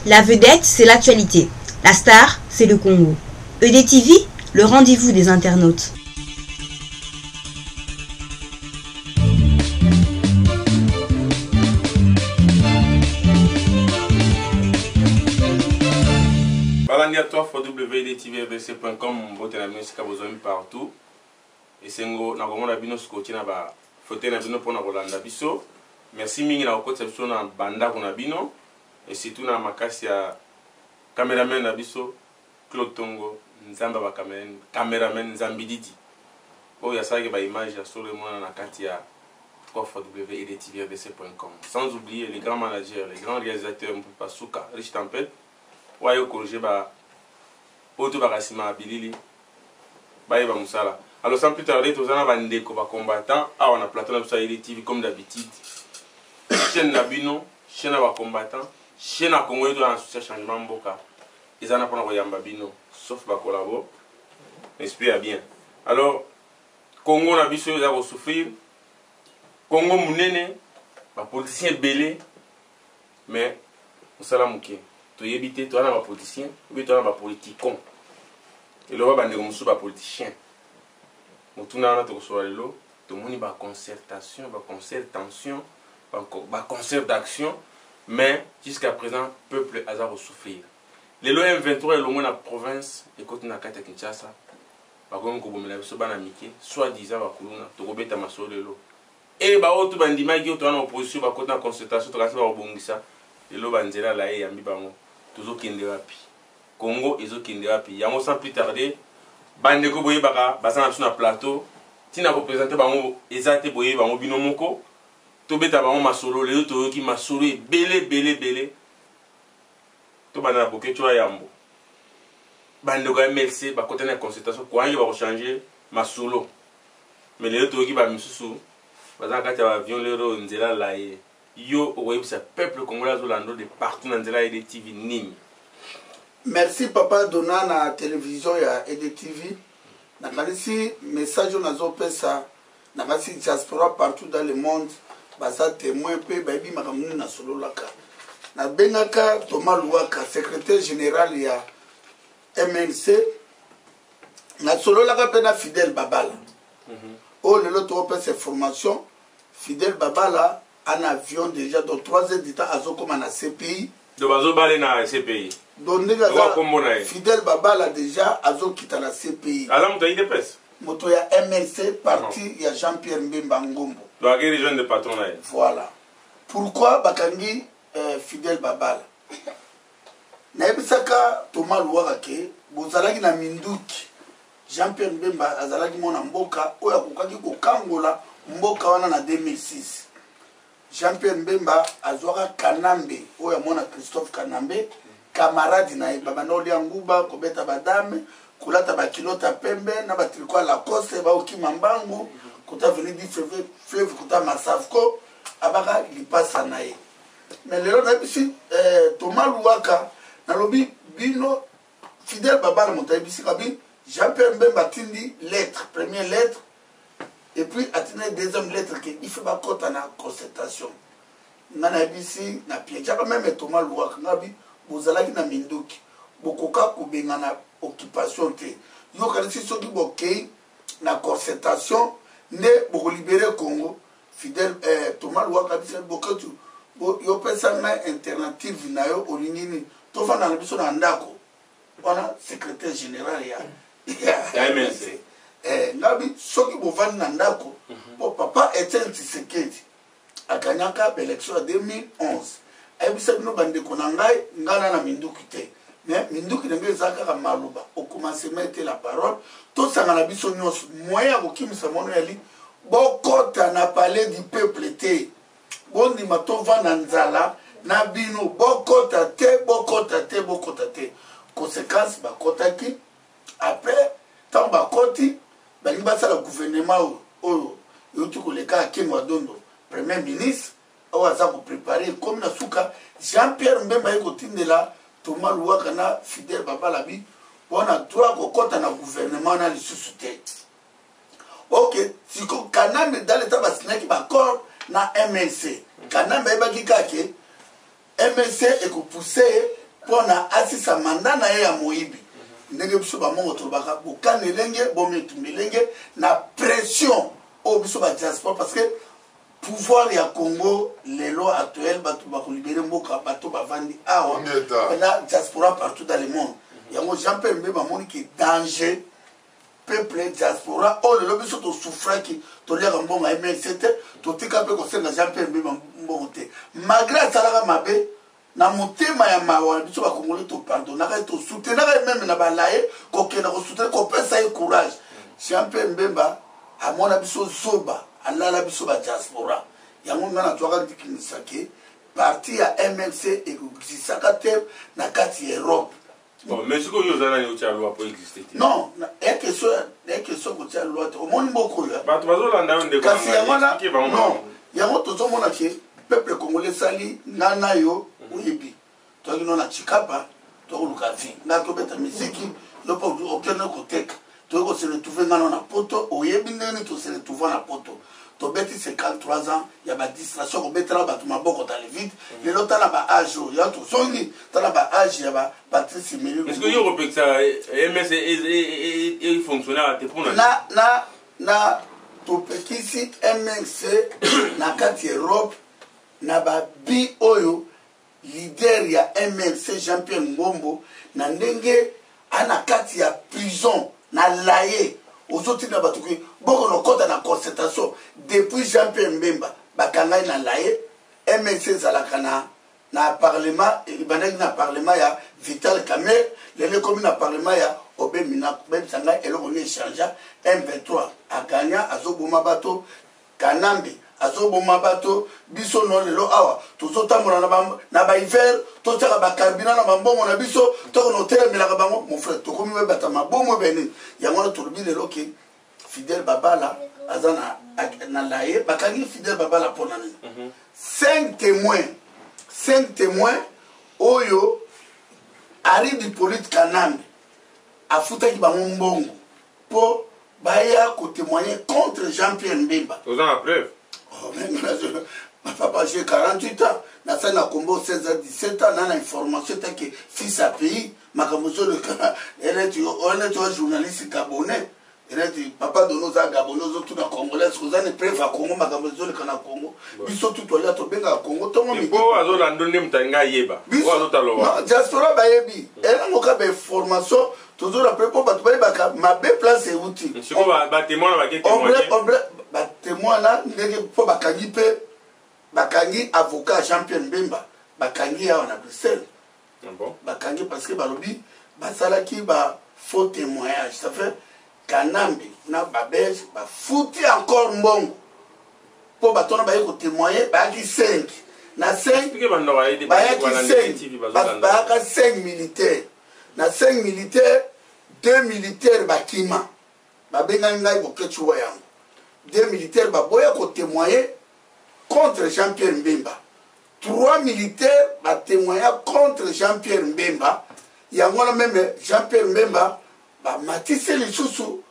La vedette, c'est l'actualité. La star, c'est le Congo. EDTV, le rendez-vous des internautes. Balandi ya 3 fois wdtvrdc.com mbote na bino esika bozwami partout esengo na komona bino scotche na ba fauteuil na bino mpona kolanda biso merci mingi na kokotisa biso na bandako na bino et surtout na makasi ya cameraman na biso Claude Tongo nzambe ya ba cameraman nzambididi oyo asalaki ba image ya solo emonana na kati ya 3www.edtvrdc.com sans oublier les grands managers les grands réalisateurs Mpupa Suka Rich Tempête oyo aye corriger ba oyo tobaka nsima ya bilili bayeba mosala. Alors sans plus tarder toza na ba ndeko ba combattants awa na plateau na biso ya Yele TV comme d'habitude. Chaîne na bino, chaîne ya ba combattants, chaîne ya Congo yetu na souci ya changement mboka. Eza na pona koyamba bino sauf ba collabo. Esprit ya bien. Alors Congo na biso eza ko souffrir. Congo munene ba politiciens ebele mais mosala moke toyebi te toza na ba politiciens ou bien toza na ba politicons eloba bandeko mosusu ba politichiens motuna wana tokosolola lelo tomoni ba concertation ba concert tension ba concert d'action mais jusqu'à présent peuple aza kosouffrir lelo m23 elongwe na province ekoti na kati ya kinshasa bakomi kobomela biso bana mike soit disant bakuluna tokobeta masolo lelo E ba oyo tout bandimaki oyo toza na opposition bakoti na consultation tokanisi bakobongisa lelo ba nzela laye eyambi bango tozo kende wapi Congo ezo kende wapi yango sans plus tarder bandeko boyebaka baza na biso na plateau ntina ko presenter bango eza te boyebi bango bino moko tobeta bango masolo lelo toyoki masolo ebele ebele ebele tobanda na boketshu ya yambo bandeko ya mlc bakotani na consultation koyangi bakochange masolo Mais lelo toyoki ba misusu baza na kati ya ba avion lero oyo nzela laye. Yo okoyebisa peuple congolais azolanda de partout na nzela ya EDTV nini? Merci papa Dona na television ya EDTV. Nakanisi message oyo nazopesa nakanisi diaspora partout dans le monde baza témoin mpe bayebi makambo nini nasololaka. Nabengaka Thomas Luwaka, secrétaire général ya MNC nasololaka mpe na fidèle babala mhm. oyo lelo tokopesa information fidèle babala ana avion déjà donc 3 heures du temps azokoma na cpi donc bazobale na cpi donc ndenge aza fidèle babala déjà azokita na cpi aza moto ya idps moto ya mlc parti ya jean pierre mbemba ngombo donc ake rejoindre patron na ye voilà pourquoi bakangi euh, fidèle babala Nayebisaka Thomas Luwaka ke bozalaki na minduki. Jean Pierre Mbemba azalaki mwana mboka oyo akokaki kokangola mboka wana na 2006. Jean Pierre Mbemba azwaka Kanambe oyo ya mwana Christophe Kanambe camarade na ye babanda kolia nguba kobeta badame kolata bakilota pembe na batriko ya Lacoste baokima mbangu kota avenue du fleuve kota Masavco abaka lipasa na ye mais lelo nayebisi eh, Thomas Luwaka nalobi bino Fidèle Babala moto ayebisi kabi Jean Pierre Mbemba atindi lettre première lettre et puis atindi deuxième lettre ke il faut bakota na concertation nga nayebisi na piejaka meme Thomas Luwaka nga bi bozalaki na minduki bokoka kobengana occupation te yokanisi soki bokei na concertation nde bokolibere Congo Fidèle eh, Thomas Luwaka bisa Boketshu bo, yo pesa ngai alternative na yo olingi nini tofanda na biso na ndako wana secrétaire général ya ya MLC eh, ngabi soki bovandi na ndako po papa Etienne Tshisekedi aganyaka baélection ya 2011 ayebisa bino bandeko na ngai ngai na na minduki te mais minduki na ngai eza kaka maloba au commencement était la parole tosangana biso nyonso moyen ya kokimisa mono yali Bokota na palais du peuple te bondima tovanda nzala na bino bokota te bokota te bokota te consequence bakotaki après ntango bakoti balingi basala gouvernement oyo oyo euti koleka akengo adondo premier ministre oyo aza koprepare ekomi na suka jean pierre mbemba ye kotindela thomas luwaka na fidèle babalabi mpona droit kokɔta na gouvernement wana lisusu te ok siko kanambe dans le temps basignaki baaccord na mlc kanambe ayebaki kaka ke mlc ekopousse ye mpona asisa mandat na ye ya moyibi. Ndenge biso bamongo tolobaka, bokana elenge bomi etumba elenge na pression oyo biso badiaspora, parce que pouvoir ya Congo lelo actuel, bato bakolibere mboka, bato bavandi awa na diaspora partout dans le monde. Yango Jean Pierre Mbemba amoni ke danger peuple diaspora oyo lelo biso tosouffraki, toliaka mbongo ya MLC te, totika mpe kosenga Jean Pierre Mbemba mbongo te, malgré asalaka mabe. Na motema ya mawa na biso bakongole, topardonaka ye, tosoutenaka ye meme na balaye, kokenda kosoutenir, kopesa ye courage. Jean Pierre Mbemba amona biso zoba, alala biso badiaspora. Yango ngai nazwaka ndikinisa ke parti ya MLC ekoexistaka te na kati ya Europe. Bon, mais sikoyo oza nani otya loi po existe te? Non, ya question kotia loi te. Omoni mboka oyo, bato bazolanda yo, ndeko. Kasi yango wana, non, yango tozomona ke peuple congolais esali nga na yo. Oyebi, toyaki no na Chikapa, tokoluka vie. Nga tobeta miziki, yo mpo okende koteka, toyei kose retrouve nga no na Poto. Oyebi ndenge nini tose retrouve na Poto? Tobeti 53 ans ya badistraction, kobetela bato maboko dans le vide. Lelo tala baage oyo ya tozongi, tala baage ya ba Patrice Emery. Est-ce que yo kopekisa MS efonctionnaka te mpona Na topekisi MLC na kati ya Europe na babi oyo leader ya MLC Jean Pierre Ngombo na ndenge ana kati ya prison na Laye, ozotinda bato ke bokono kota na concertation. Depuis Jean Pierre Mbemba bakangai na Laye, MLC ezalaka na parlement, ebandaki na parlement ya Vital Kamerhe, lelo ekomi na parlement ya Obemina. Bebisa ngai eloko nini echangea? M23 aganya, azoboma bato. Kanambe azoboma bato. Biso no lelo awa tozotambola na bahiver, totiaka bacarburant na bambongo na biso, tokona otelemelaka bango. Mon frère, tokomi webata mabomo ebeni. Yango wana tolobi lelo ke Fidèle Babala aza na Laye. Bakangi Fidèle Babala mpona nini? Cinq témoins, cinq témoins oyo Henri Hippolyte Kanambe afutaki bango mbongo mpo baya kotémoigner contre Jean Pierre Mbemba. Oza na preuve? Oh, papa, j'ai 48 ans, nasali na Kombo 16 ans, 17 ans, na information etake fils ya pays. Makambo ezoleka eleti oyo, journaliste gabonais eleti papa Dono, oza gabonais, ozotuna congolais, oza ni preuve ya Congo? Makambo ezoleka na Congo, biso tu tolia, tobengaka Congo ntongo. Mpo azolanda nde moto alingi ayeba. Oyo. Diaspora bayebi elango ka bainformation tozorappeler mpo bato bayebaka mabe place euti. Batémoin. Batémoin na ndenge mpo bakangi mpe bakangi avocat Jean Pierre Mbemba, bakangi awa na Bruxelles. Bakangi parce que balobi basalaki ba faux témoignage. Ça fait Kanambe na babelge bafuti encore mbongo mpo bato wana baye kotémoigne. Bayaki 5 na 5, bayaki 5, bayaka 5 militaire. Na 5 militaire, 2 militaire bakima. Babengaki ngai Bokecuwa. Yango 2 militaire baboya kotémoigne contre Jean Pierre Mbemba, 3 militaires batémoigna contre Jean Pierre Mbemba. Yango wana meme Jean Pierre Mbemba bamatisi lisusu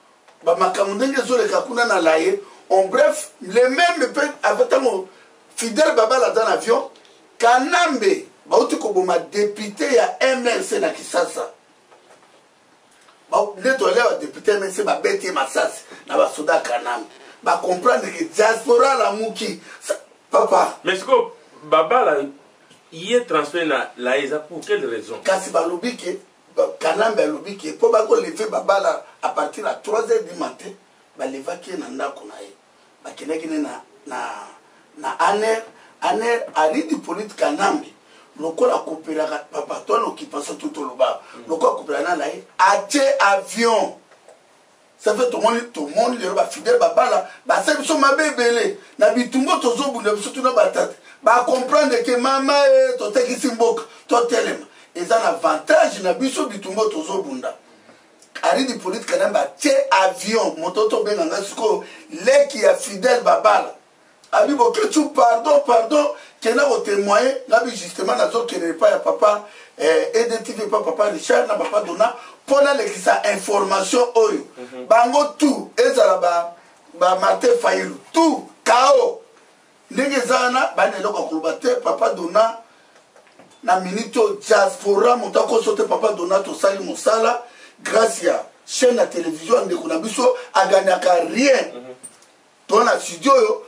bamakambo ndenge ezoleka kuna na Laye. En bref, le même mpe ntango Fidèle Babala aza na avion, Kanambe bauti koboma député ya MLC na Kisasa. Nde tolia badéputé MLC, babeti ye masasi na basoda Kanambe. Bacomprendre ke diaspora alamuki, papa. Mais sikoyo Babala ye transfert na Laye eza pour quelle raison? Kasi balobi ke Kanambe alobi ke mpo bakolever Babala à partir ya 3 heures du matin, balevaki ye na ndako na ye, bakendaki ne na ANR. ANR, Henri Hippolyte Kanambe lokola akopelaka, papa, to na occupation tu toloba, lokola akopela na Laye, atie avion. Ça fait tomoni lelo bafidèle Babala basali biso mabe ebele na bitumba tozobunda. Biso tuna batata bacomprendre ke mama e totekisi mboka, totelema, eza na avantage na biso. Bitumba tozobunda, Henri Hippolyte Kanambe atie avion. Moto tobenga nga sikoyo leki ya Fidèle Babala, abi: "Boketu, pardon, pardon, kenda kotémoigne." Ngabi justement nazokende epai ya papa EDTV, epai papa Richard na papa Dona, mpo nalekisa information oyo. Bango tout ezala ba Martin Fayulu tout kao ndenge eza wana, bana eloko ya koloba te. Papa Dona. Na minute oyo diaspora moto akoso te. Papa Donat, osali mosala grâce ya chaîne ya télévision ya ndeko na biso, aganyaka rien. To na studio oyo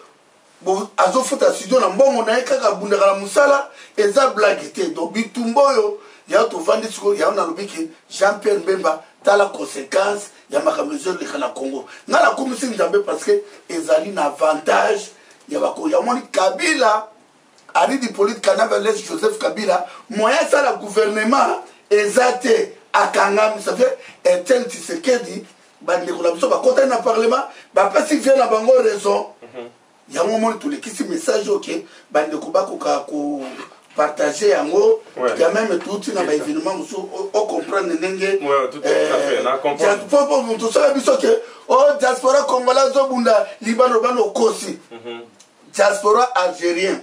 azofuta studio na mbongo na ye, kaka abundaka na mosala, eza blague te. Donc bitumba oyo yango tovandi sikoyo, yango nalobi ke Jean Pierre Mbemba, tala conséquence ya makambo ezoleka na Congo. Ngai nakumisi Nzambe parce que ezali na avantage ya bakonzi. Yamoni Kabila, Henri Hippolyte Kanambe, Joseph Kabila, moyen asala gouvernement eza te, akangami. Ça fait Etienne Tshisekedi, bandeko na biso bakotani na parlement, bapesi vie na bango raison. Yango omoni tolekisi message oke bandeko bakoka kopartage yango. Quand même tuti na baévénement mosusu, ocomprendre ndenge moto osala biso ke o diaspora congolais azobunda libano bana, okosi. Diaspora algérien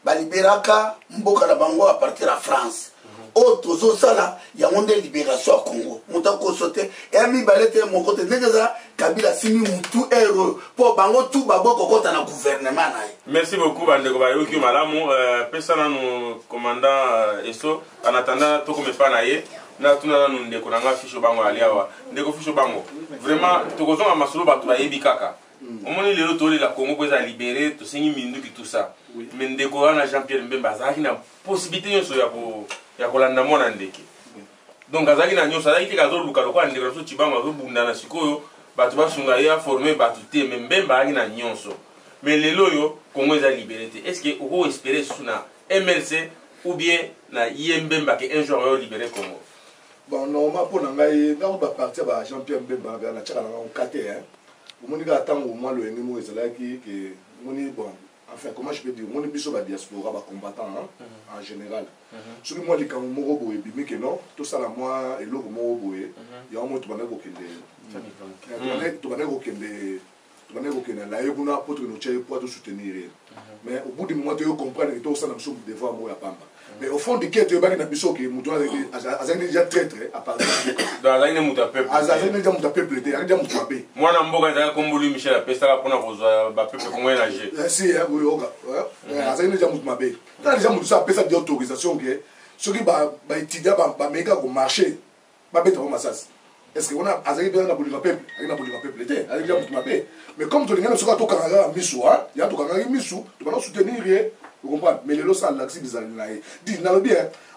baliberaka mboka na bango à partir ya France. Oyo tozosala yango nde libération ya Congo. Moto akoso te, eya mibale te, moko te. Ndenge eza, Kabila asimi mutu ere oyo mpo bango tu baboyi kokɔta na gouvernement na ye. Merci beaucoup, bandeko bayoki malamu. Pesa nanu commandant Eso. En attendant tokoma epa na ye, natuna nanu ndeko na nga Fisho Bango ali awa. Ndeko Fisho Bango, vraiment tokozonga masolo, bato bayebi kaka. Omoni lelo tolela Congo mpo eza libéré, tosengi minduki, tout ça, mais ndeko wana Jean Pierre Mbemba azalaki na possibilité nyonso ya kolanda mwana ndeke. Donc azalaki na nyonso, azalaki te azoluka lokola ndeko na biso Cibango azobundana sikoyo bato basunga ye aforme bato te. Mais Mbemba azalaki na nyonso. Mais lelo oyo Congo eza libéré te. Est ce que oko espérer susu na MLC ou bien na ye Mbemba ke un jour oyo libéré Congo? Bon, normalement mpo na ngai, ntango baparti ya ba Jean Pierre Mbemba natiaka na ngango ka te. Omoni kaka ntango mwa loyenge moko ezalaki ke omoni, bon, enfin, comment je peux dire, omoni biso badiaspora, bacombattant, hein, en général, soki mwa likambo moko boye ebimi ke non, tosala mwa eloko moko boye, yango moi tobandaki kokende na ye kuna mpo tokende otya ye po tosoutenir ye. Mais au bout du moment toyo comprendre ke tokosala biso devoir moko ya pamba. Mais au fond du cœur toyebaki na biso ke moto azalaki déjà traître à partir. Azalaki ne moto ya peuple. Azalaki déjà moto ya peuple te, azalaki déjà moto mabe. Mwana mboka ezalaki kombo Louis Michel apesaka mpona kozwa bapeuple congolais na jeu. Si, oyoka, azalaki déjà moto mabe. Tala déjà moto so apesa déjà autorisation ke soki baétudiant bameki komarcher, babeta bango masasi. Est ce que wana azalaki mpenza na bolingo peuple? Azalaki na bolingo peuple te, azalaki déjà moto mabe. Mais comme tolingani, soki atokanga kaka misu, ya tokangaki misu, tobanda soutenir ye, ocomprendre. Mais lelo sa alakisi bizaleli na ye. Di nalobi,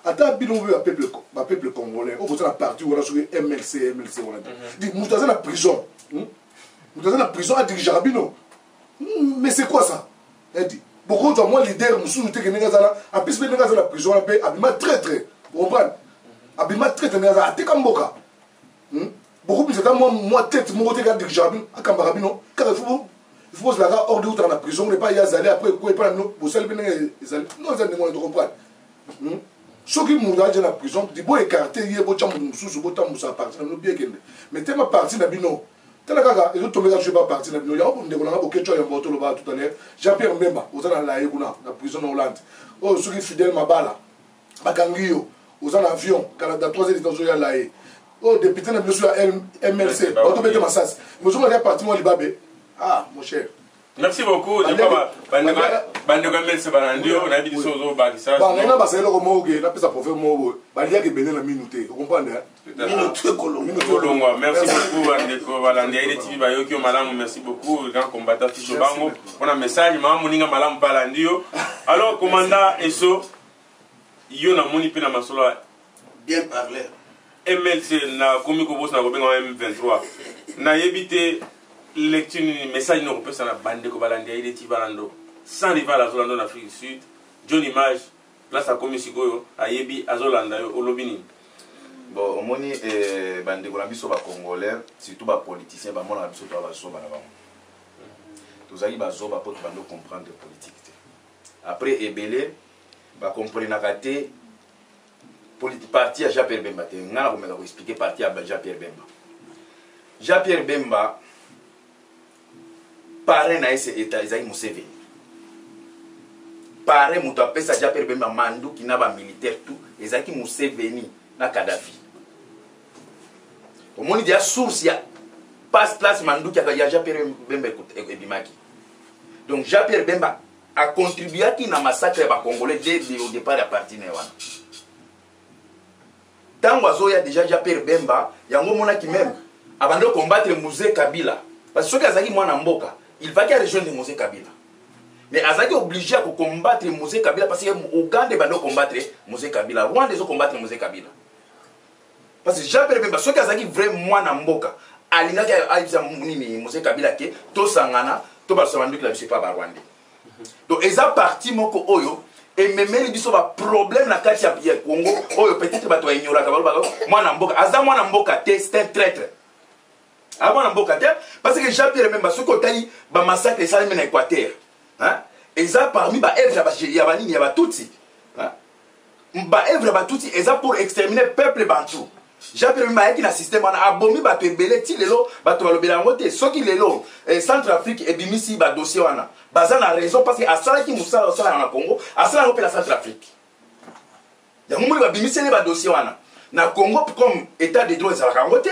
ata bino mpe bapeuple congolais oyo boza na parti wana, soki MLC, MLC wana te, di moto aza na prison, moto aza na prison adirigeaka bino, mais c'est quoi ça? Edi bokozwa mwa leader mosusu te ke ndenge azala apesi mpe ndenge aza na prison wana mpe abima traître, comprendre, abima traître ndenge aza ateka mboka. Bokobimisa ata mwa tête moko te ka dirigeaka bino, akambaka bino kaka. Il faut bozalaka ordre utaka na prison kuna epai ye azali, après ekwe epai na bino, bosali mpe ndenge ezali. Non, eza ndenge wana, tocomprendre. Soki moto aja na prison, di bo écarte ye, botya moto mosusu, botambusa parti na bino bien ekende. Mais tema parti na bino, tala kaka ezotombeka so ba parti na bino. Yango ndeko nanga Boketwa yambo toloba tout à l'heure, Jean Pierre Mbemba oza na laye kuna na prison na Hollande oyo, soki Fidèle Mabala bakangi yo, oza na avion Canada, 3 heures ozoya laye oyo, député na bino so ya MLC batobete masasi, mozonga ya parti mwa libabe. Ah, mon cher. Merci beaucoup. Bandeko ya MLC balandi yo, nayebi biso ozobakisa. Ngai na basala eloko moko ke napesa prophète moko boye, baliaka ebele na minu te, ocomprendre. Mino tu ekolongwa. Merci beaucoup, bandeko balandi ya Ide TV bayoki yo malamu. Merci beaucoup, grand combattant Fiso Bango, mpona message. Mama moninga malamu mpe alandi yo. Alors, commandant Eso, yo namoni mpe na masolo ya Bien parler. MLC, nakomi kobosana kobenga M23, nayebi te lecture nini, message nini okopesa na bandeko balandi ya Ide TV. Balando sans rival azolanda na Afrique du Sud, John Image place akomi sikoyo, ayebi azolanda yo, olobi nini? Bon, omoni, bandeko na biso bacongolais, surtout bapoliticien, bamonaka biso toya bazoba na bango. Tozalaki bazoba mpo tobandi comprendre politique te. Après ebele bakomprenaka te parti ya Jean Pierre Bemba te. Ngai na komeka koexpliquer parti ya Jean Pierre Bemba. Jean Pierre Bemba, parrain na ye se ezalaki Museveni. Parrain, moto apesa Jean Pierre Bemba manduki na bamilitaire, tout ezalaki Museveni na Kadafi. Omoni deya source ya passe place manduki ya Jean Pierre Bemba ebimaki. Donc Jean Pierre Bemba Acontribuaki na massacre ya bacongolais dès au départ ya parti na ye wana. Ntango azoya déjà Jean Pierre Bemba, yango omonaki même abandi combattre Mzee Kabila, parce que soki azalaki mwana mboka, il fallait rejoindre Mzee Kabila, mais azalaki obligé ya kocombattre Mzee Kabila parce que Uganda ebandi combattre Mzee Kabila, Rwanda ezocombattre Mzee Kabila. Parce que Jean Pierre Bemba, soki azalaki vrai mwana mboka, alingaki ayebisa nini Mzee Kabila ke tosangana, tobalusa banduki na biso epa barwandais. Donc eza parti moko oyo ememeli biso baproblème na kati ya Congo, oyo peut-être bato baignoraka, balobaka mwana mboka aza mwana mboka te, c'est un traître, aza mwana mboka te. Parce que Jean Pierre Bemba, soki otali bamassacre esalemi na Équateur, hein, eza parmi baœuvre ya banini, ya batutsi, hein? Baœuvre ya batutsi eza pour exterminer peuple bantu. Jean Pierre Bemba ayaki na système wana, abomi bato ebele. Ti lelo bato balobela yango te. Soki lelo Centre Afrique ebimisi badossier wana, baza na raison, parce que asalaki mosala osalaka na Congo, asala yango mpe na Centre Afrique. Yango moni babimiseli badossier wana. Na Congo, comme état de droit ezalaka yango te,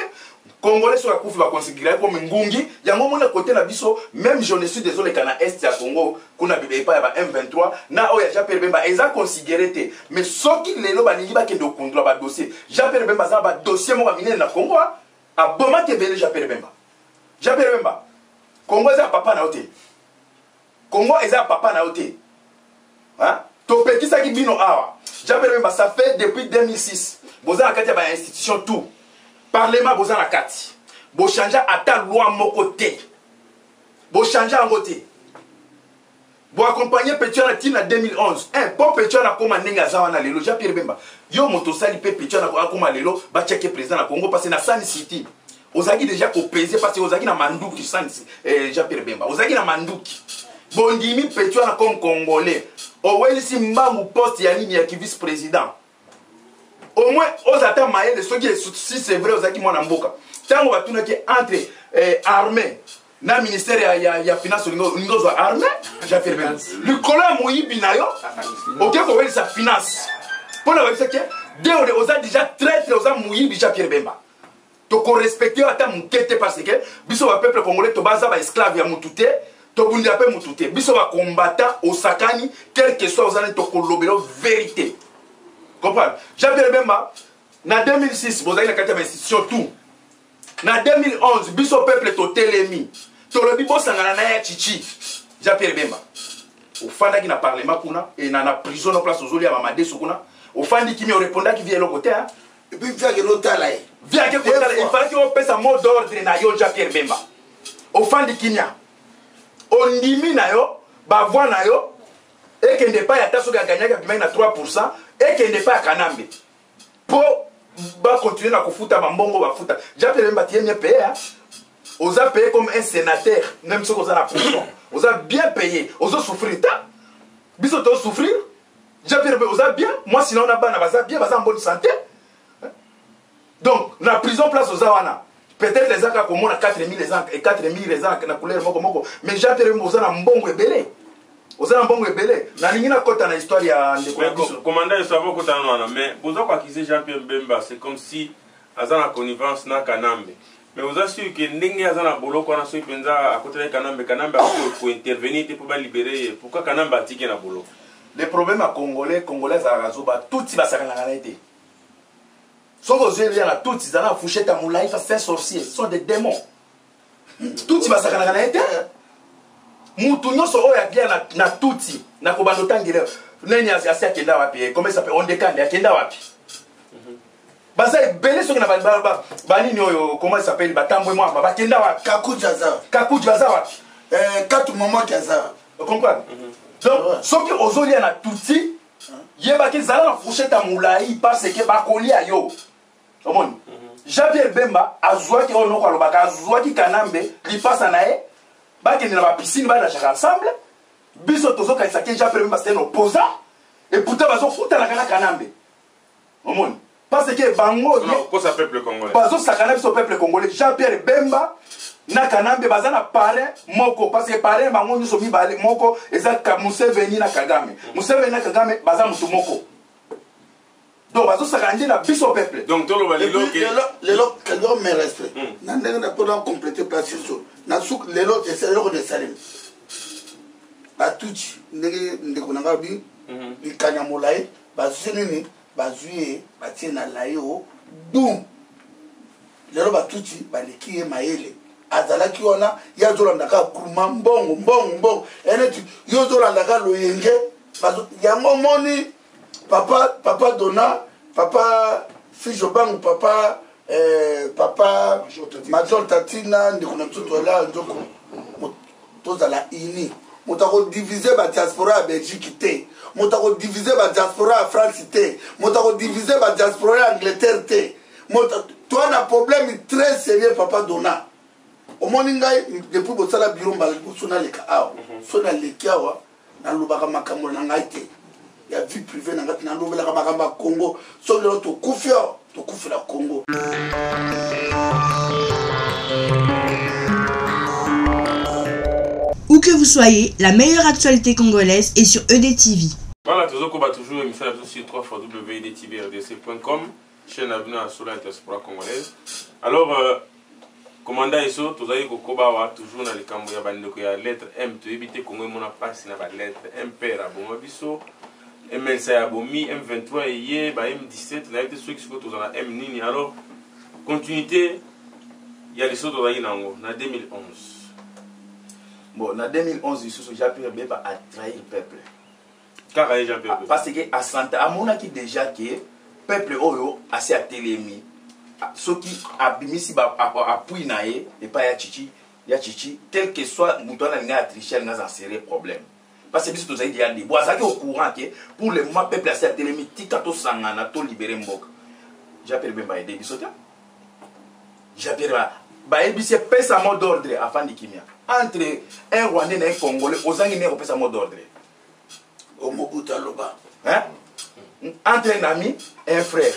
Congolais soki akufi, baconsidérer comme ngungi. Yango mona kote na biso, même génocide ezoleka na est ya Congo kuna, epai ya ba M23 na oyo ya Jean Pierre Bemba, eza considéré te. Mais soki lelo balingi bakende kokundula badossier, Jean Pierre Bemba aza na badossier moko ya minene na Congo, abomaki ebele. Jean Pierre Bemba, Jean Pierre Bemba, Congo eza ya papa na yo te, Congo eza ya papa na yo te. Topekisaki bino awa. Jean Pierre Bemba, ça fait depuis 2006 boza na kati ya bainstitution tout, parlement boza na kati, bochange ata loi moko te, bochange yango te. Boaccompagne petit wana ntina 2011 mpo petit wana akóma ndenge aza wana lelo. Jean Pierre Bemba, yo moto osali mpe petit wana akóma lelo, batiaki président na Congo, parce na Sun City ozalaki déjà kopese, parce ozalaki na manduki. Sun Jean Pierre Bemba, ozalaki na manduki. Bondimi petit wana comme Congolais, owelisi mbangu poste ya nini, ya vice président. Au moins oza ata mayele. Soki si c'est vrai ozalaki mwana mboka, ntango batunaki entre armée na ministère ya finance, olingi ozwa armée. Jean Pierre Bemba, likolo ya moyibi na yo, oke kowelisa finance mpo na bayebisaki deode. Oza déjà traître, oza moyibi. Jean Pierre Bemba, tokorespecte yo ata moke te, parce que biso bapeuple congolais tobaza baesclave ya mutu te, tobundela mpe mutu te. Biso bacombattant, osakani, quel que soit oza nani, tokolobela vérité, comprendre. Jean Pierre Bemba, na 2006 bozalaki na kati ya bainstitution tout. Na 2011 biso peuple totelemi, tolobi bosangana na ya Chichi. Jean Pierre Bemba, ofandaki na parlement kuna e na prison, na place ozolia bamadeso kuna, ofandi kimi, orépondaki vi eloko te. Et puis viake notala ye. Viake kotala, il fallait opesa mot d'ordre na yo. Jean Pierre Bemba, ofandi kimia, ondimi na yo bavoi na yo ekende epai, ata soki aganyaki, abimaki na 3, ekende epai ya Kanambe mpo bacontinue na kofuta bambongo bafuta. Jean Pierre Bemba, t'es bien payé, oza payé comme un sénateur. Même soki oza na prison, oza bien payé. Ozosouffrir ta biso tozosouffrir. Jean Pierre Bemba, oza bien, mwasi na yo na bana baza bien, baza en bonne santé. Donc na prison place oza wana, peut-être eza kaka komona 4000, eza 4000, eza na couleur moko moko. Mais Jean Pierre Bemba, oza na mbongo ebele, oza na mbongo ebele. Nalingi nakɔta na histoire ya ndeko na biso. Commandant, esavo okota nano wana, mais boza koaccuser Jean Pierre Bemba, c'est comme si aza na connivence na Kanambe. Mais oza sûr ke ndenge aza na boloko wana, soki mpenza akotelaki Kanambe, Kanambe akoki kointervenir te mpo balibere ye? Pourquoi Kanambe atiki na boloko? Le problème ya Congolais, Congolais azalaka zoba. Tutsi basakanaka na ye te. Soki ozwi elia na tutsi, zala na fourchette ya molai, fa c'est un sorcier, ce sont des démons. Tutsi basakanaka na ye te. Mutu nyonso oyo alia na tutsi, na kobanda otangela nani asi akenda wapi, comment s'appelle, Ondekande akenda wapi, baza ebele. Soki na banini oyo, comment s'appelle, Batambwe Mwamba, bakenda wapi? Kakuji aza. Kakuji baza wapi? Katu Momoki aza. Comprendre? Donc soki ozolia na tutsi, yebaki zala na fourchette ya molai, parce que bakolia yo. Omoni Jean Pierre Bemba azwaki oyo noko alobaka, azwaki Kanambe lipasa na ye, bakende na bapiscine, banajaka ensemble. Biso tozokanisaki Jean Pierre Bemba c'est un opposant, et pourtant bazokutanaka na Kanambe. Omoni, parce que bango kosa peuple congolais. Bazosakana biso peuple congolais. Jean Pierre Bemba na Kanambe baza na parrain moko, parce que parrain bango nyonso mibale moko eza Museveni na Kagame. Museveni na Kagame baza motu moko, donc bazosakana nde na biso peuple. Donc toloba lelo ke Lelo lelo, mes respect na ndenge na mpona compléter place so na suki. Lelo eloko na esalemi. Batuti ndenge ndeko na ngai alobi, likanya molai, bazwi nini, bazwi ye, batie na layo, boum. Lelo batuti baleki ye mayele. Azalaki wana, ye azolanda kaka groupement, mbongo, mbongo, mbongo. Eneti yo ozolanda kaka loyenge. Yango omoni papa, papa Dona, papa Fijo Bangu, papa papa Major Tatina, ndeko na biso tola nzoko, tozala uni. Moto akodivise ba diaspora ya Belgique te, moto akodivise ba diaspora ya France te, moto akodivise ba diaspora ya Angleterre te. Moto toa na problème très sérieux. Papa Dona, omoni ngai depuis bosala bureau, mbala liboso naleka awa. So naleki awa, nalobaka makambo na ngai te ya vie privée na ngai te, nalobelaka makambo ya Congo. Soki lelo tokufi awa, tokufela Congo. Où que vous soyez, la meilleure actualité congolaise est sur EDTV. Voilà, tozokoba toujours émission na biso sur 3 fois wdtvrdc.com, chaîne na bino ya solo ya diaspora congolaise. Alors, commandant Eso, tozali kokoba awa toujours na likambo ya bandeko ya lettre M. Toyebi te, Congo emona mpasi na balettre M. Père aboma biso, MLC ya bomi, M23 eye, ba M17, nayebi te soki sikoyo tozala na M nini. Alors, continuité ya liso tozalaki na yango na 2011. Bon, na 2011 lisusu, Jean Pierre Bemba a trahir peuple. Kaka ye Jean Pierre Bemba. Parce que asanta amonaki déjà ke peuple oyo asi atelemi, soki abimisi appui na ye epai ya Chichi, ya Chichi, quel que soit moto wana alingai atriche, alingai aza sérieux problème, parce que biso tozali déjà debout. Azalaki au courant ke pour le moment peuple asi atelemi, tika tosangana, tolibere mboka. Jean Pierre Bemba aide biso te. Jean Pierre bayebisi pesa mot d'ordre, afandi kimia. Entre un Rwandais na un Congolais, ozangi nde kopesa mot d'ordre. Omobutu aloba. Hein? Entre un ami et un frère,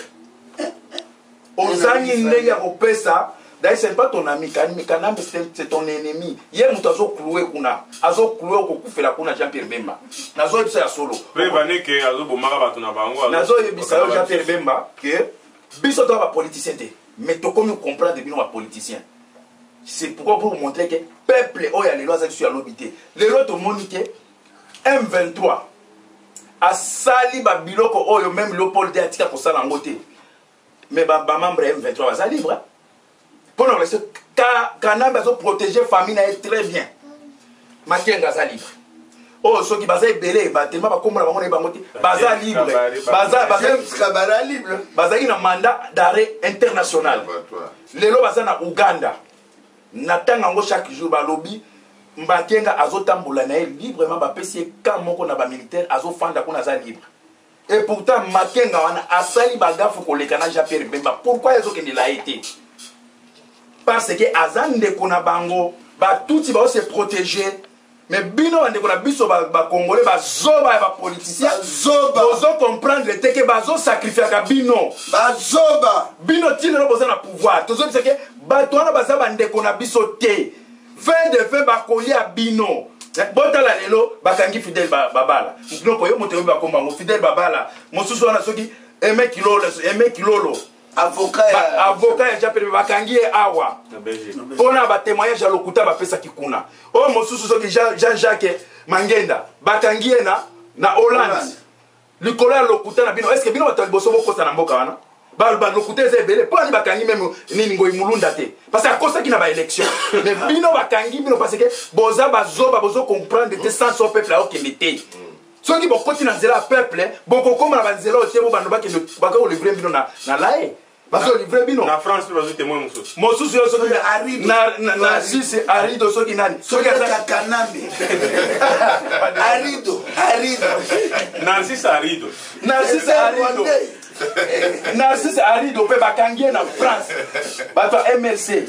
ozangi ndenge ya kopesa. D'ailleurs, ce n'est pas ton ami Kanambe, c'est ton ennemi. Ye moto azocloue kuna, azocloue, okokufela kuna. Jean Pierre Bemba, nazoyebisa ya solo. Preuve azobomaka bato na bango. Nazoyebisa yo, Jean Pierre Bemba, ke biso toza bapoliticien te, mais tokomi comprendre bino bapoliticien. C'est pourquoi, pour montrer que peuple oyo ya lelo aza biso ya lobi te. Lelo tomoni ke M23 asali babiloko oyo même Léopold te atika kosala yango te, mais bamembre ya M23 baza libre mpona kolese. Kanambe azoprotéger famille na ye très bien. Makenga aza libre. Oyo soki baza ebele, batema bakombo na bango na ye bango te, baza libre. Bazalaki na mandat d'arrêt international, lelo baza na Uganda. Na ntango yango, chaque jour balobi Makenga azotambola na ye librement, bapesi ye camp moko na bamilitaire, azofanda kuna, aza libre. Et pourtant Makenga wana asali bagaffes koleka na Jean Pierre Bemba. Pourquoi ezokendela ye te? Parce que aza ndeko na bango. Batuti baose protéger, mais bino bandeko na biso bacongolais, bazoba ya bapoliticien, bozo comprendre te ke bazosacrifiaka bino. Bazoba. Bino ti lelo boza na pouvoir. Tozobisa ke bato wana baza bandeko na biso te. Fin de fin bakolia bino. Botala lelo bakangi Fidèle Babala. Biloko yo moto oyebi bakomba yango, Fidèle Babala, mosusu wana soki Aime Kilolo, Aime Kilolo. Avocat ya avocat ya Jean, bakangi ye awa mpona batémoignage ya lokuta bapesaki kuna. Oyo mosusu soki Jean-Jacques Mangenda, bakangi ye na Hollande likolo ya lokuta na bino. Est-ce bino bato ya liboso bokosa na mboka wana? Balokuta eza ebele. Mpo ani bakangi même nini, Ngoi Mulunda te? Parce que akosaki na baélection. Mais bino bakangi bino parce que boza bazoba, bozo comprendre te sens o peuple aokende te. Soki bokoti na nzela ya peuple, bokokóma na banzela oyo te. Bo bando bakende baka kolivre bino na laye, bazolivre bino. Na France mpe bazwi témoin mosusu. Mosusu yo soki Narcisse Arido, soki nani, soki Kanambe Arido, Arido. Narcisse Arido. Narcisse Arido, Narcisse Arido mpe bakangi ye na France. Bato ya MLC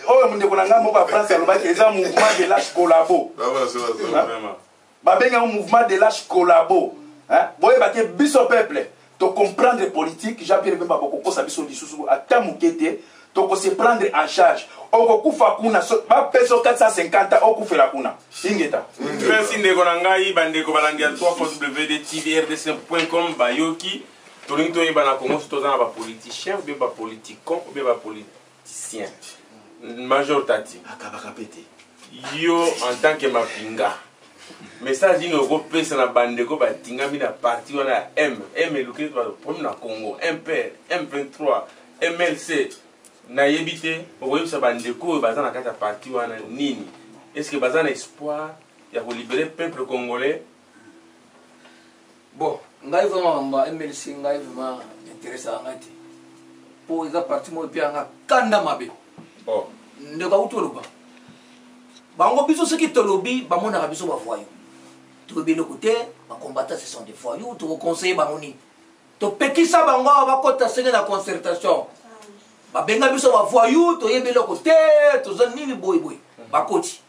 oyo, ndeko na ngai moko ya France alobaki eza mouvement de lâche collabo, babengango mouvement de lâche collabo. Boyeba te, biso peuple tocomprendre politique. Jean Pierre Bemba, bokokosa biso lisusu ata moke te. Tokose prendre en charge. Okokufa kuna, bapesa 450, okufela kuna. Ingeta. Merci ndeko na ngai. Bandeko balandi ya 3 wd tv rdc com, bayoki, tolingi toyeba na Congo so toza na bapoliticien ou bien bapoliticon ou bien bapoliticien. Major Tati, akabaka pe te. Yo en tant que mapinga. Message nini okopesa na bandeko batingami na parti wana ya M? M eluki problème na Congo, MPR, M23, MLC. Nayebi te okoyebisa bandeko oyo baza na kati ya parti wana nini? Est-ce que baza na espoir ya kolibere peuple congolais? Bon, ngai vraiment makambo ya MLC ngai vraiment interessaka ngai te, mpo eza parti moko epe yanga kanda mabe. Oh. Ndeko auti oloba bango, biso soki tolobi bamonaka biso bavoyou, toyebi eloko te, bacombattant ce sont des voyous. Tokoconseille bango nini? Topekisa bango awa bakɔta senge na concertation, babenga biso bavoyou, toyebi eloko te, toza nini boye boye. Bakoti,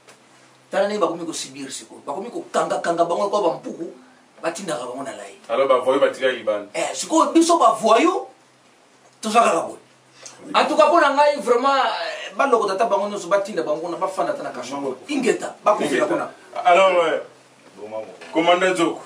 tala ndenge bakomi kosibir sikoyo, bakomi kokangakanga bango lokola bampuku, batindaka bango na lai. Alors bavoyou batikali libanda. Eh, sikoyo biso bavoyou toza kaka boye. En tout cas mpo na ngai vraiment, balokota ata bango nyonso, batinda bango kuna, bafanda ata na kasho. Ingeta, bakufela kuna. Alors commandant Nzoku,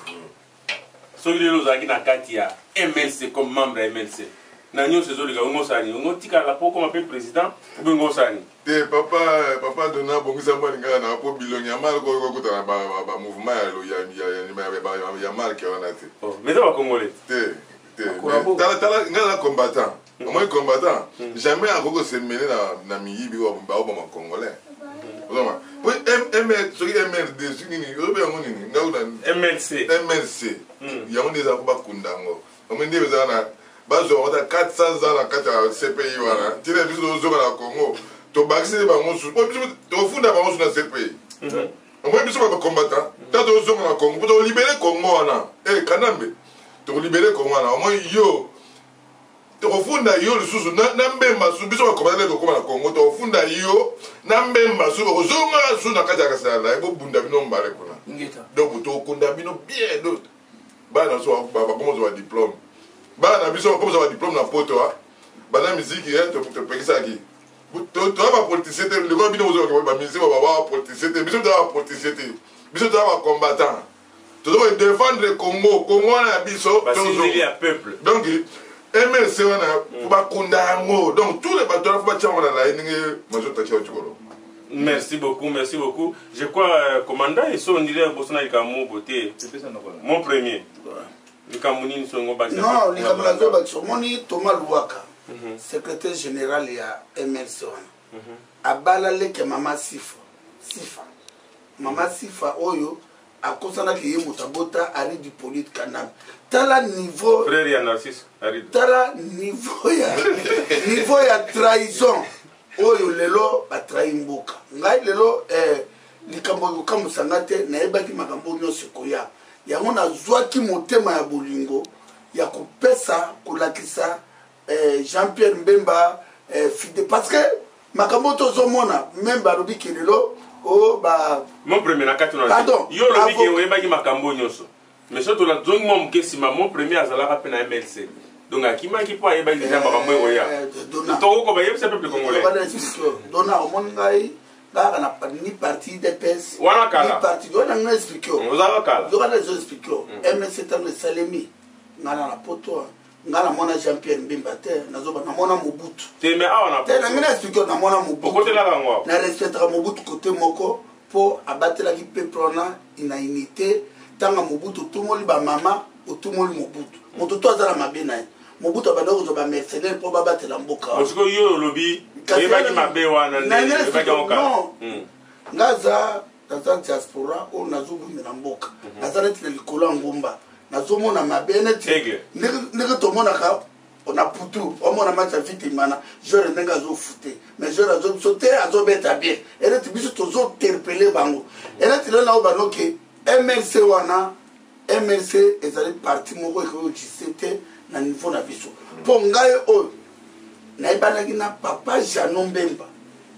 soki lelo ozalaki na kati ya MLC comme membre ya MLC, na nyonso ezoleka, ongo osala nini? Ongo otikala po okoma mpe président obe ongo osala nini? Te, papa, papa Dona, bongisa mwa lingala na po bilongi ya mal kokutana bamouvement ya marke wana te. Oh, mais eza bacongolais. Te te, tala tala, ngai naza combattant. Omoni, combattant jamais akoki kosemele na miyibi oyo baoboma congolais. Ozoma po soki MRD, soki nini, oyobi yango nini, ngai kuna MLC. MLC yango nde eza ko bakunda yango. Omoni nde eza na bazwa bango ta 400 ans na kati ya CPI wana, ntina biso tozonga na Congo, tobakisi bango su po biso tofunda bango su na CPI. Omoni, biso bacombattant, ta tozonga na Congo po tolibere Congo wana. E Kanambe, tokolibere Congo wana. Omoni yo, tokofunda yo lisusu na Mbemba su. Biso bacombattant nde tokóma na Congo, tokofunda yo na Mbemba su, okozonga su na kati ya kasala na ye, bobunda bino mbale kuna. Ingeta. Donc tokunda bino bien. Donc bana na biso bakomozwa badiplôme, bana na biso bakomozwa badiplôme na poto. A bana miziki topekisaki, toza bapoliticien te. Ndeko bino bozwaka bamusicien, baba bapoliticien te. Biso toza bapoliticien te, biso toza bacombattant, toza kodéfendre Congo. Congo wana ya biso. Basinzeli ya peuple. Donc MLC wana fo bakunda yango. Donc tous les bato wana fo batia yango na laye ndenge major Tachi auti koloba. Merci beaucoup, merci beaucoup. Je crois commandant eso ondire bosana likambo moko te. Mon premier, likambo nini songo bakisa? Non, likambo nazobakisa, omoni Thomas Luwaka, secrétaire général ya MLC wana, abala leke mama Sifa. Sifa, mama Sifa oyo akosanaki ye moto abota Aride Hippolyte Kanambe. Tala niveau. Frère ya Narcisse Aride. Tala niveau ya trahison oyo lelo batrahi mboka. Ngai lelo likambo ekokamwisa nga te. Nayebaki makambo nyonso ekoya yango, nazwaki motema ya bolingo ya kopesa kolakisa Jean Pierre Mbemba fide, parce que makambo oyo tozomona, même balobi ke lelo o ba Mon premier, na kati na Pardon. yo olobi ke oyebaki makambo nyonso, mais so tolazongi mwa moke nsima, mon premier azalaka mpe na MLC, donc akimaki mpo ayebaki deja makambo ekoya. Dona. Tokokoba yebisa peuple congolais. Wana explique oyo. Dona, omoni ngai kaka na ni parti UDPS Wana kala. ni parti wana, ngai explique oyo. Ozalaka kala. Yoka, na ezo explique oyo. MLC ntango esalemi, ngai na poto, ngai namona Jean Pierre Mbemba te, nazoba namona Mobutu. Te, mais awa na Te, na ngai na explique oyo, namona Mobutu. Okotelaka yango awa. Na respectaka Mobutu kote moko mpo abatelaki peuple wana na unité. Ntango Mobutu otumoli bamama, otumoli Mobutu, moto to aza na mabe na ye. Mobutu abandaki kozwa bamercenaire mpo babatela mboka wana. Sikoyo yo olobi Kasi oyebaki mabe wana nde Na ngai oyebaki yango kala. Non. Nga aza naza diaspora oyo nazobundela mboka, naza neti na likolo ya ngomba, nazomona mabe neti Aigle. ndenge tomonaka na putu, omona match ya Vita Imana, joueur ndenge azofute, mais joueur azo biso te, azobeta bien. Eneti biso tozointerpeller bango, eneti lelo nao banoke MLC wana. MLC ezali parti moko ekoki existe te na niveau na biso, mpo ngai oyo nayebanaki na papa Jano Mbemba,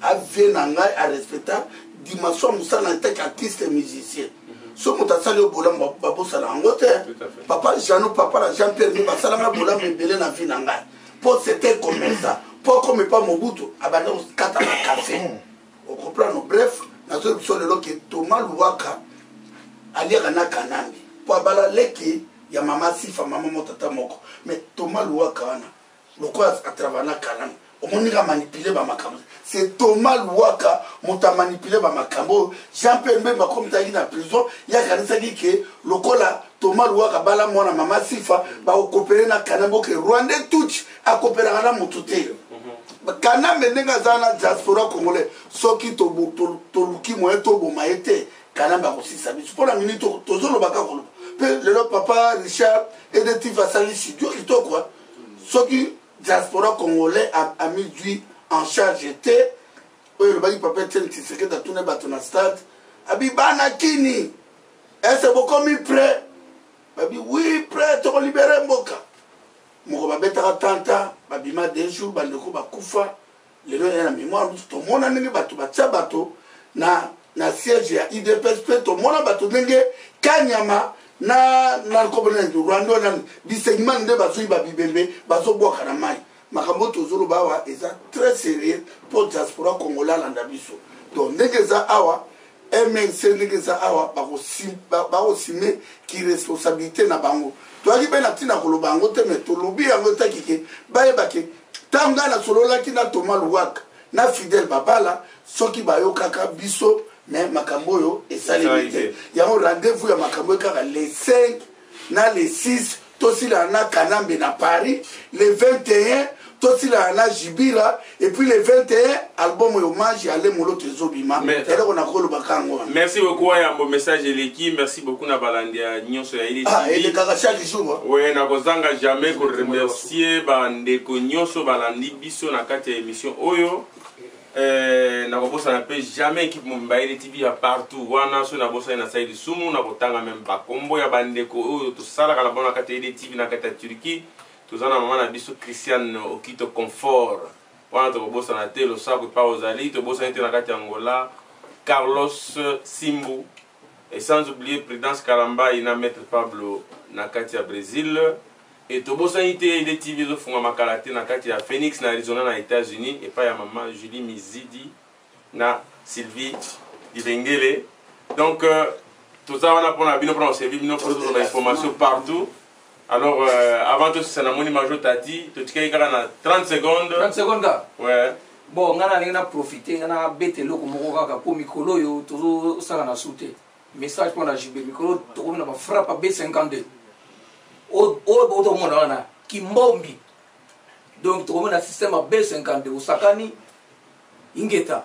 avie na ngai, arespecta dimension ya mosala na etaki artiste musicien. So moto asali yo bolamu, babosana yango te. Tout à fait. Papa Jano, papa na Jean Pierre nde basalanga bolamu ebele na vie na ngai, mpo c'était commerçant, mpo comme epa Mobutu abanda kokata na café, ocomprendre. Bref, nazoyebi biso lelo ke Thomas Luwaka aliaka na Kanambe mpo abala leki ya mama Sifa, mama mo tata moko. Mais Thomas Luwaka wana, lokola atravaille na Kanambe, Omoni ka manipuler ba makambo. C'est Thomas Luwaka moto a manipuler ba makambo oyo. Jean Pierre Mbemba comme taki na prison, ye akanisaki ke lokola Thomas Luwaka bala mwana mama Sifa, ba kopere na Kanambe oke Rwandais Tutsi akoperaka na moto te. Kanambe ndenge aza na diaspora congolais, soki toluki moyen toboma ye te, Kanambe akosisa biso. Mpo na minute tozoloba kaka koloba. Mpe lelo papa Richard Edetif asali studio kitoko, soki diaspora congolais amizwi en charge te, oyo elobaki papa Etienne Tshisekedi atuna bato na stade, abi bana kini ese bokomi prêt? Babi oui prêt, tokolibere mboka. Moko babetaka tanta babima deux jours, bandeko bakufa. Lelo ya na mémoire tomona ndenge bato batia bato na siège ya UDPS, mpe tomona bato ndenge Kanyama na komona Rwanda nani bisengimani nde bazwi babibembe bazobwaka na mai. Makambo tozoloba awa eza très sérieux mpo diaspora congolais alanda biso. Donc ndenge eza awa MNC, ndenge eza awa bakosime ki responsabilité na bango. Toyaki mpe na ntina koloba yango te, mais tolobi yango etaki ke bayeba ke ntango ngai nasololaki na Thomas Luwaka na Fidèle Babala, soki bayokaka biso, mais makambo oyo esalemi te. Yango rendez-vous ya makambo oyo kaka le 5 na le 6 tosilana na Kanambe na Paris, le 21 tosilana na Jibira, et puis le 21 album oyo hommage ya Ale Moloto ezobima. Eloko nakolobaka yango wana. Merci beaucoup Ayambo, message eleki. Merci beaucoup na balandi ya nyonso ya Ili Ah, elekaka chaque jour. Ouais, nakozanga jamais ko remercier bandeko nyonso balandi biso na kati ya émission oyo. Nakobosana mpe jamais équipe mobimba ya TV ya partout wana. So nabosani na sali lisumu, nakotanga meme bakombo ya bandeko oyo tosalaka na bango na kati ya TV na kati ya Turquie. Toza na mama na biso Christiane Okito Confort wana, tokobosana te. Losako epa ozali, tobosani te na kati ya Angola Carlos Simbu, et sans oublier Prudence Kalambai na Maître Pablo na kati ya Brésil. Et tobosani te Ede TV ezofungama kala te na kati ya Phoenix na Arizona na États-Unis epai ya mama Julie Mizidi na Sylvie Libengele. Donc toza wana mpona bino, mpona koservi bino, mpo tozwa information partout. Alors avant tosisa, namoni Major Tati, totikaki kaka na 30 secondes. 30 secondes kaka. Ouais. Bon, ngai nalingi na profite, ngai nabeta eloko moko kaka mpo mikolo oyo tozosala na su te. Message mpo na JB, mikolo tokomi na bafrappe ya B52 oyo botomona wana kimbombi. Donc tokomi na système ya B52, osakani ingeta,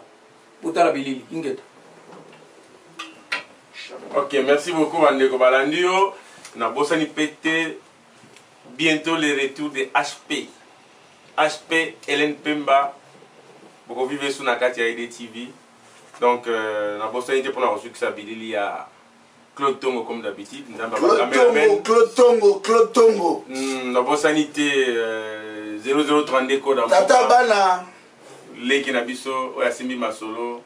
botala bilili ingeta. Ok, merci beaucoup bandeko balandi yo. Nabosani mpe te, bientôt le retour de HP HP Hélène Pemba, bokovive su na kati ya EDTV. Donc nabosani te mpona kosukisa bilili ya Claude Tongo comme d'habitude, nzambe Claude Tongo, Claude Tongo, Claude Tongo. Nabosani te 0032 code tata bana leki na biso oyo asimbi masolo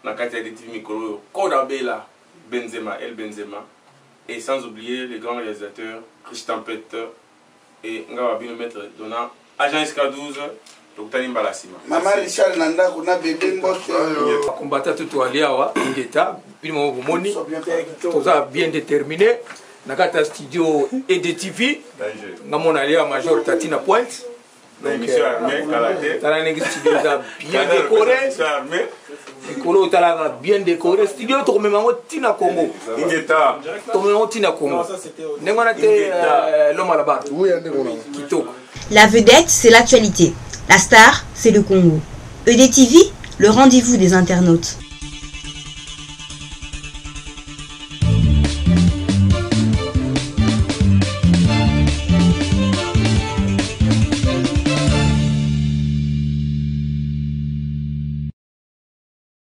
na kati ya EDTV mikolo oyo, Code Abela Benzema El Benzema, et sans oublier le grand réalisateur Christian Pet et nga bino maître Dona agent SK12. Tokutani mbala nsima. Mama Richard na ndako na bebe mbote. Bakombata to toali awa ingeta, bino moko bomoni toza bien déterminé na kati ya studio EDTV. Nga mona alia Major Tati na pointe. Tala ndenge studio eza bien décoré, likolo otalaka bien décoré studio. Tokomema yango ntina Congo, tokomema yango ntina Congo ndenge wana te. L'homme à la barre kitoko. La vedette, c'est l'actualité. La star, c'est le Congo. EDTV, le rendez-vous des internautes.